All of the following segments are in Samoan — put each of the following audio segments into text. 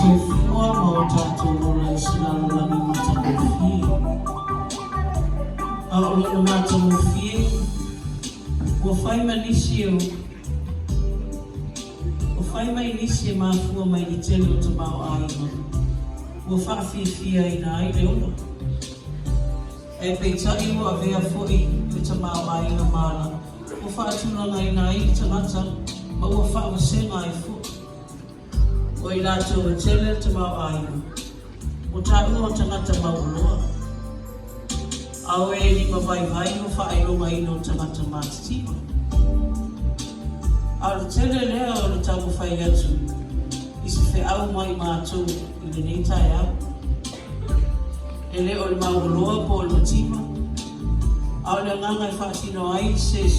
soifua ma o tatou ola i se lalolagi matagofie. A o lona matagofie, ua fai ma nisi o Ua fai mai nisi e mafua mai le tele o tamaoaiga ua faafiafiaina ai le ola. Ae peitai ua avea foi le tamaoaiga ma ala ua faatulagaina ai le tagata ma ua faavasega ai foi. O i latou e tele le tamaoaiga, ua taua o tagata mauoloa, a o e lima vaivai ua faailogaina o tagata matitiva. A o le tele lea o le taumafai atu i se feau mai matou i lenei taeao. E le o le mauoloa po o le mativa, a o le agaga e faatino ai se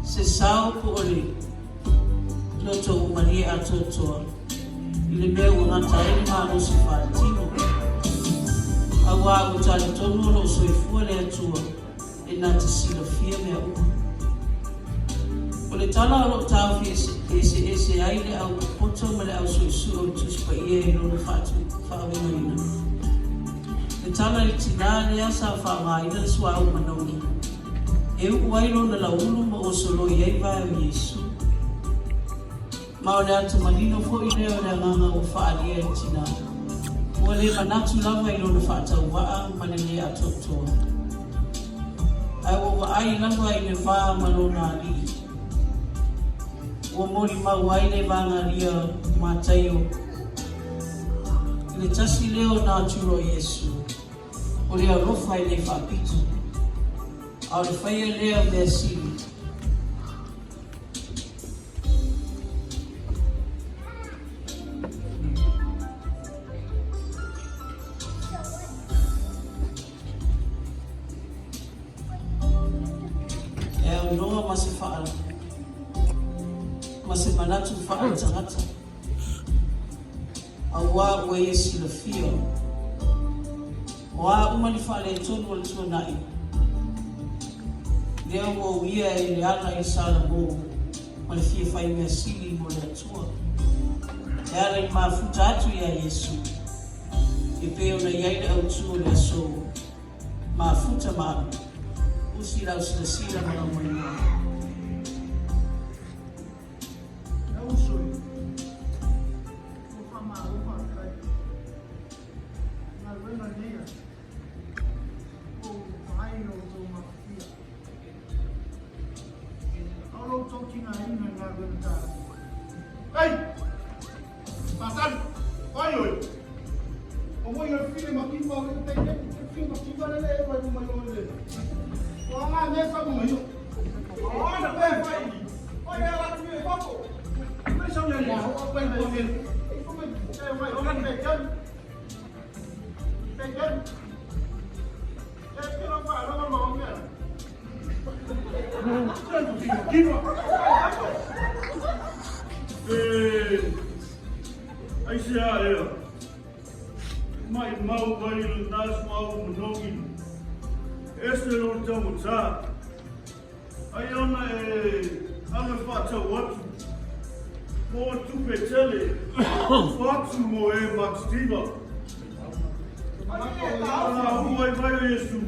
se sao po o le loto ua malie atoatoa i le mea ua gata ai le malosi faaletino. Aua ua talitonu o lo o soifua le Atua e na te silafia mea uma. O le tala o lo o taofi eseese ai le au popoto ma le au suesue o le Tusi Paia i lona faauigaina. Le tala i le tinā lea sa faaaogaina le suauu manogi e uu ai lona lauulu ma osoloi ai vae o Iesu. Ma o le ata manino foi lea o le agaga ua faaalia e le tinā, ua le manatu lava i lona faatauvaa ma le le atoatoa, ae ua vaai lava i le va ma lona Alii. Ua molimau ai le Evagalia o Mataio i le tasi lea o natura o Iesu, o le alofa e le faapito, a o le faia lea o mea sili. E aunoa ma se faa ma se manatu faaletagata, auā ua ia silafia o a uma ni faaletonu o le tuanai, lea ua uia e le ala i Salamo ma le fia fai mea sili mo le Atua, e ala i mafuta atu iā Iesu, e pei ona i ai le autū o le aso, mafuta ma alu, usi lau silasila ma lau moemoe. E uso e, ua faamalo faafetai i galuega lenei aso, ua ou vaai i lo outou mafatia, a o lo outou tigaina i galuega taua. Ei! Pasali! Oi oi! O moi o file ma kipa o le te te te ma kipa le le e mai o le. O anga me sa mo yo. O ana pe fai. O ya la tu e papo. Me sa le mo o pe mo me. O me te mai o pe jan. Pe jan. Te te lo pa lo mo me. Aisea ea, maʻimau ai lena suauu manogi, ese lona taugata, ai ona e alu e faatau atu mo tupe tele, ua atu mo e matitiva. A ua ai mai o Iesu.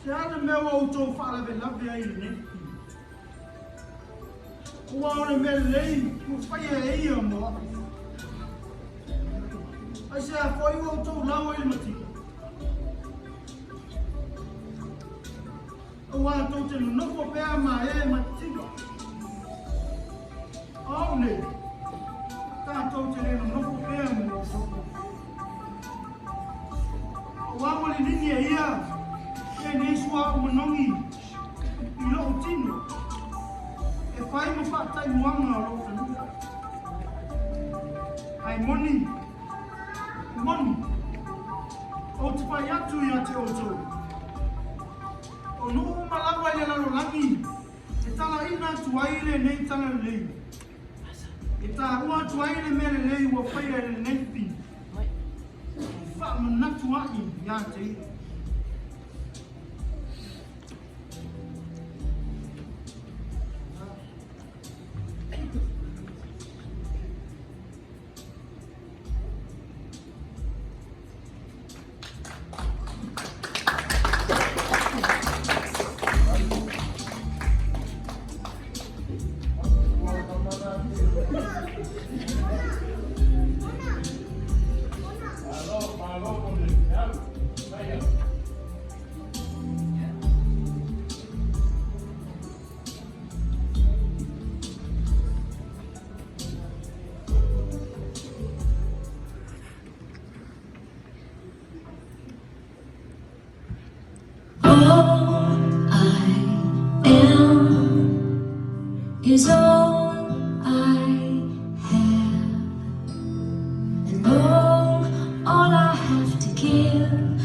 Se a le mea ua outou faalavelave ai i lenei? Aua o le mea lelei ua faia e ia mo au. Aisea foi ua outou lau ai le mativa? Aua tou te nonofo pea ma e mativa. Au nei, tatou te le nonofo pea ma outou. Aua ua liligi e ia lenei suauu manogi i lou tino e fai ma faataimuaga o lou fanua. Ae moni, outou. O nuu uma lava i le lalolagi e talaiina atu ai lenei talalelei, e taua atu ai le mea lelei ua faia e lenei Pili, e faamanatu ai ia te ia. All I am is all I have, and all I have to give.